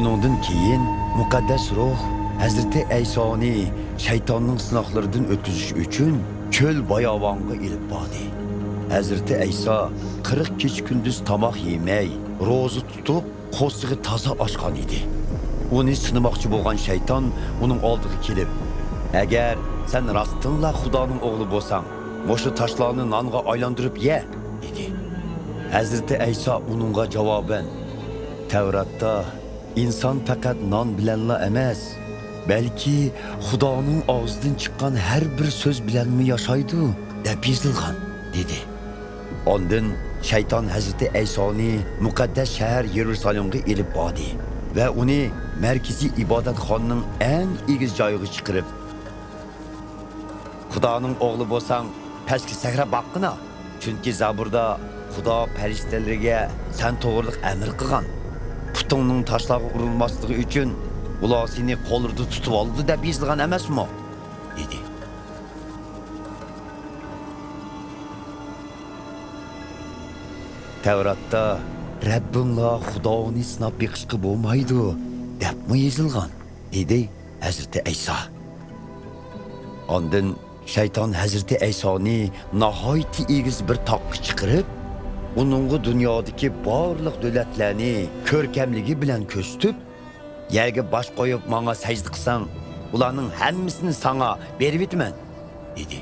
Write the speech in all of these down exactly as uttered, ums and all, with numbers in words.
شۇنىڭدىن كېيىن مۇقەددەس روھ ھەزرىتى ئەيسانى شەيتاننىڭ سىناقلىرىدىن ئۆتكۈزۈش ئۈچۈن چۆل باياۋانغا ئېلىپ باردى. ھەزرىتى ئەيسا قىرىق كېچە-كۈندۈز تاماق يېمەي، روزا تۇتۇپ، قورسىقى تازا ئاچقان ئىدى. ئۇنى سىنىماقچى بولغان شەيتان ئۇنىڭ ئالدىغا كېلىپ، «ئەگەر سەن راستتىنلا خۇدانىڭ ئوغلى بولساڭ، مۇشۇ تاشلارنى نانغا ئايلاندۇرۇپ يە» دېدى. ھەزرىتى ئەيسا ئۇنىڭغا جاۋابەن، «تەۋراتتا ئىنسان پەقەت نان بىلەنلا ئەمەس، بەلكى خۇدانىڭ ئاغزىدىن چىققان ھەر بىر سۆز بىلەنمۇ ياشايدۇ، دەپ يېزىلغان» دېدى. ئاندىن شەيتان ھەزرىتى ئەيسانى مۇقەددەس شەھەر يېرۇسالېمغا ئېلىپ باردى ۋە ئۇنى مەركىزىي ئىبادەتخانىنىڭ ئەڭ ئېگىز جايىغا چىقىرىپ، «خۇدانىڭ ئوغلى بولساڭ، پەسكە سەكرەپ باققىنا، چۈنكى زەبۇردا خۇدا پەرىشتىلىرىگە سەن توغرىلىق ئەمىر قىلغان، پۇتۇڭنىڭ تاشلارغا ئۇرۇلماسلىقى ئۈچۈن، ئۇلار سېنى قوللىرىدا تۇتۇۋالىدۇ، دەپ يېزىلغان ئەمەسمۇ؟» دېدى. تەۋراتتا، «رەببىڭلار خۇدانى سىناپ بېقىشقا بولمايدۇ» دەپمۇ يېزىلغان، دېدى ھەزرىتى ئەيسا. ئاندىن شەيتان ھەزرىتى ئەيسانى ناھايىتى ئېگىز بىر تاغقا چىقىرىپ، ئۇنىڭغا دۇنيادىكى بارلىق دۆلەتلەرنى كۆركەملىكى بىلەن كۆرسىتىپ، «يەرگە باش قويۇپ ماڭا سەجدە قىلساڭ، ئۇلارنىڭ ھەممىسىنى ساڭا بېرىۋېتىمەن» دېدى.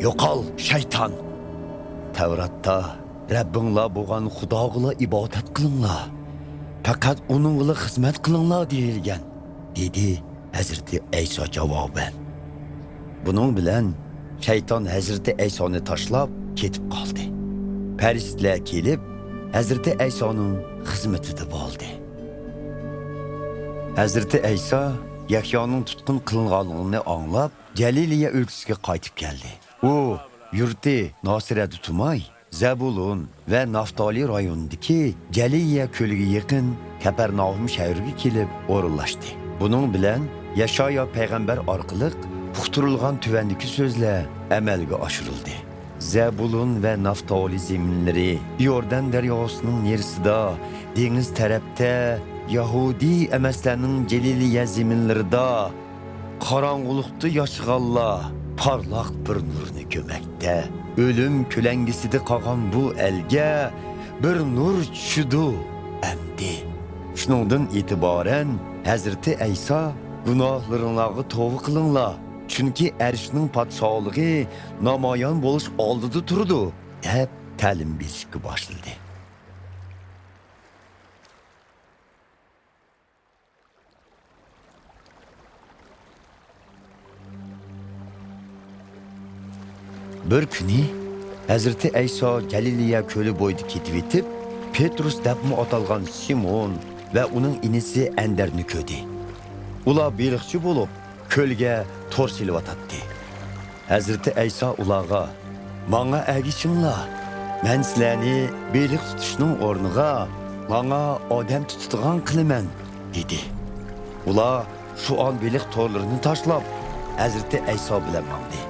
«يوقال، شەيتان! تەۋراتتا، رەببىڭلار بولغان خۇداغىلا ئىبادەت قىلىڭلار، پەقەت ئۇنىڭغىلا خىزمەت قىلىڭلار دېيىلگەن» دېدى ھەزرىتى ئەيسا جاۋابەن. بۇنىڭ بىلەن شەيتان ھەزرىتى ئەيسانى تاشلاپ كېتىپ قالدى. پەرىشتىلەر كېلىپ، ھەزرىتى ئەيسانىڭ خىزمىتىدە بولدى. ھەزرىتى ئەيسا يەھيانىڭ تۇتقۇن قىلىنغانلىقىنى ئاڭلاپ، جەلىلىيە ئۆلكىسىگە قايتىپ كەلدى. ئۇ يۇرتى ناسىرەدە تۇرماي، زەبۇلۇن ۋە نافتالى رايونىدىكى جەلىلىيە كۆلىگە يېقىن كەپەرناھۇم شەھىرىگە كېلىپ ئورۇنلاشتى. بۇنىڭ بىلەن يەشايا پەيغەمبەر ئارقىلىق ئۇقتۇرۇلغان تۆۋەندىكى سۆزلەر ئەمەلگە ئاشۇرۇلدى. زەبۇلۇن ۋە نافتالى زېمىنلىرى، يوردان دەرياسىنىڭ نېرىسىدا، دېڭىز تەرەپتە، يەھۇدىي ئەمەسلەرنىڭ جەلىلىيە زېمىنلىرىدا، قاراڭغۇلۇقتا ياشىغانلار پارلاق بىر نۇرنى كۆرمەكتە. ئۆلۈم كۆلەڭگىسىدە قالغان بۇ ئەلگە بىر نۇر چۈشىدۇ ئەمدى. شۇنىڭدىن ئېتىبارەن ھەزرىتى ئەيسا، «گۇناھلىرىڭلارغا توۋا قىلىڭلار، چۈنكى ئەرشنىڭ پادىشاھلىقى نامايان بولۇش ئالدىدا تۇرىدۇ» دەپ تەلىم بېرىشكە باشلىدى. بىر كۈنى ھەزرىتى ئەيسا جەلىلىيە كۆلى بويىدا كېتىۋېتىپ، پېترۇس دەپمۇ ئاتالغان سىمون ۋە ئۇنىڭ ئىنىسى ئەندەرنى كۆردى. ئۇلار بېلىقچى بولۇپ، كۆلگە تور سېلىۋاتاتتى. ھەزرىتى ئەيسا ئۇلارغا، «ماڭا ئەگىشىڭلار، مەن سىلەرنى بېلىق تۇتۇشنىڭ ئورنىغا ماڭا ئادەم تۇتىدىغان قىلىمەن» دېدى. ئۇلار شۇ ئان بېلىق تورلىرىنى تاشلاپ، ھەزرىتى ئەيسا بىلەن ماڭدى.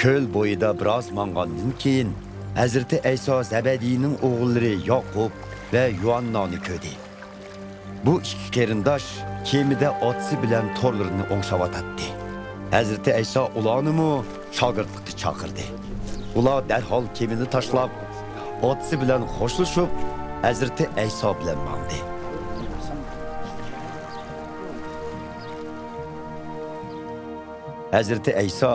كۆل بويىدا بىراز ماڭغاندىن كېيىن، ھەزرىتى ئەيسا زەبەدىينىڭ ئوغۇللىرى ياقۇپ ۋە يۇھەننانى كۆردى. بۇ ئىككى قېرىنداش كېمىدە ئاتىسى بىلەن تورلىرىنى ئوڭشاۋاتاتتى. ھەزرىتى ئەيسا ئۇلارنىمۇ شاگىرتلىققا چاقىردى. ئۇلار دەرھال كېمىنى تاشلاپ، ئاتىسى بىلەن خوشلىشىپ، ھەزرىتى ئەيسا بىلەن ماڭدى. ھەزرىتى ئەيسا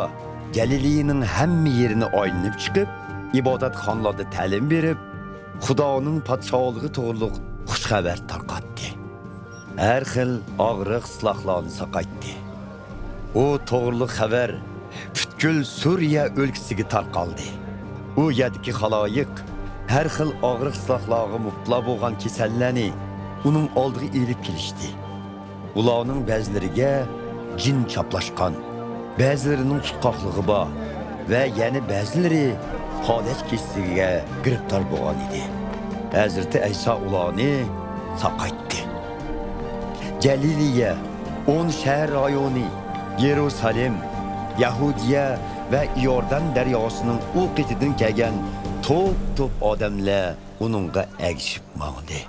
جەلىلىيىنىڭ ھەممە يېرىنى ئايلىنىپ چىقىپ، ئىبادەتخانىلاردا تەلىم بېرىپ، خۇدانىڭ پادىشاھلىقى توغرۇلۇق خۇش خەۋەر تارقاتتى. ھەر خىل ئاغرىق، سىلاقلارنى ساقايتتى. ئۇ توغرىلىق خەۋەر پۈتكۈل سۈرىيە ئۆلكىسىگە تارقالدى. ئۇ يەردىكى خالايىق ھەر خىل ئاغرىق، سىلاقلارغا مۇپتىلا بولغان كېسەللەرنى ئۇنىڭ ئالدىغا ئېلىپ كېلىشتى. ئۇلارنىڭ بەزىلىرىگە جىن چاپلاشقان، بەزىلىرىنىڭ تۇتقاقلىقى بار ۋە يەنە بەزىلىرى پالەچ كېسىلىگە گىرىپتار بولغان ئىدى. ھەزرىتى ئەيسا ئۇلارنى ساقايتتى. جەلىلىيە، ئون شەھەر رايونى، يېرۇسالېم، يەھۇدىيە ۋە ئىيوردان دەرياسىنىڭ ئۇ قېتىدىن كەلگەن توپ-توپ ئادەملەر ئۇنىڭغا ئەگىشىپ ماڭدى.